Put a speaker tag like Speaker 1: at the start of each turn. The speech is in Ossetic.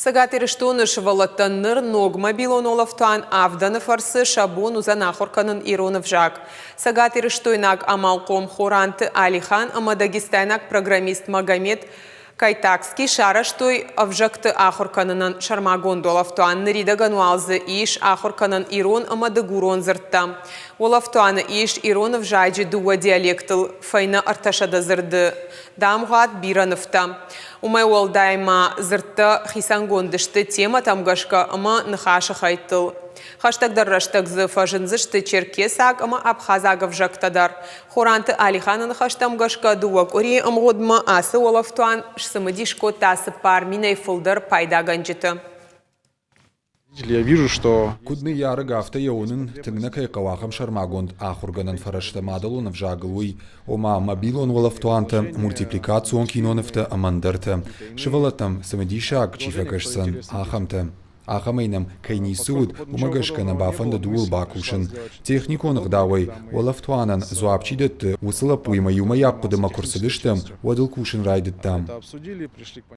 Speaker 1: Цӕгат Ирыстоны сывӕллӕттӕн ныр ног мобилон олӕфтуан авдӕны фӕрцы сӕ бон уыдзӕн ахуыр кӕнын ирон ӕвзаг. Цӕгатирыстойнаг амалхъом Хоранты Алихан ӕмӕ дагестайнаг программист Магомед Кайтагский сарӕзтой ӕвзӕгты ахуыр кӕнынӕн сӕрмагонд олӕфтуан. Ныридӕгӕн уал дзы ис ахуыр кӕнӕн ирон ӕмӕ дыгурон дзырдтӕ. Олӕфтуаны ис ирон ӕвзаджы дыууӕ диалектыл фӕйнӕ 300 дзырды дамгъуат, бирӕ нывтӕ. Уымӕй уӕлдай ма дзырдтӕ хицӕнгонд сты темӕтӕм гӕсгӕ ӕмӕ ныхасы хӕйттыл. Хӕстӕгдӕр рӕстӕг дзы фӕзындзысты черкесаг ӕмӕ абхазаг ӕвзӕгтӕ дӕр. Хоранты Алиханы ныхӕстӕм гӕсгӕ дыууӕ къуырийы ӕмгъуыдмӕ ацы уӕлӕфтуан сцымыдис кодта 4000-ӕй фылдӕр пайдагӕнджыты.
Speaker 2: Я вижу, что
Speaker 3: Куыд ныййарӕг, афтӕ йӕ уынын, тынг нӕ кӕй хъӕуы ахӕм сӕрмагонд ахуыргӕнӕн фӕрӕзтӕ мадӕлон ӕвзагыл, уый, ома мобилон уӕлӕфтуантӕ, мультипликацион кинонывтӕ ӕмӕ ӕндӕртӕ. Сывӕллӕттӕм цымыдисаг чи фӕкӕсдзӕн, ахӕмтӕ. Ахӕмӕй нӕм кӕй ницы уыд, уымӕ гӕсгӕ нӕ бафӕндыд ууыл бакусын. Техникон ӕгъдауӕй уӕлӕфтуанӕн дзуапп чи дӕтты, уыцы лӕппуимӕ иумӕйаг хъуыдымӕ куы рцыдыстӕм, уӕд ыл кусын райдыдтам.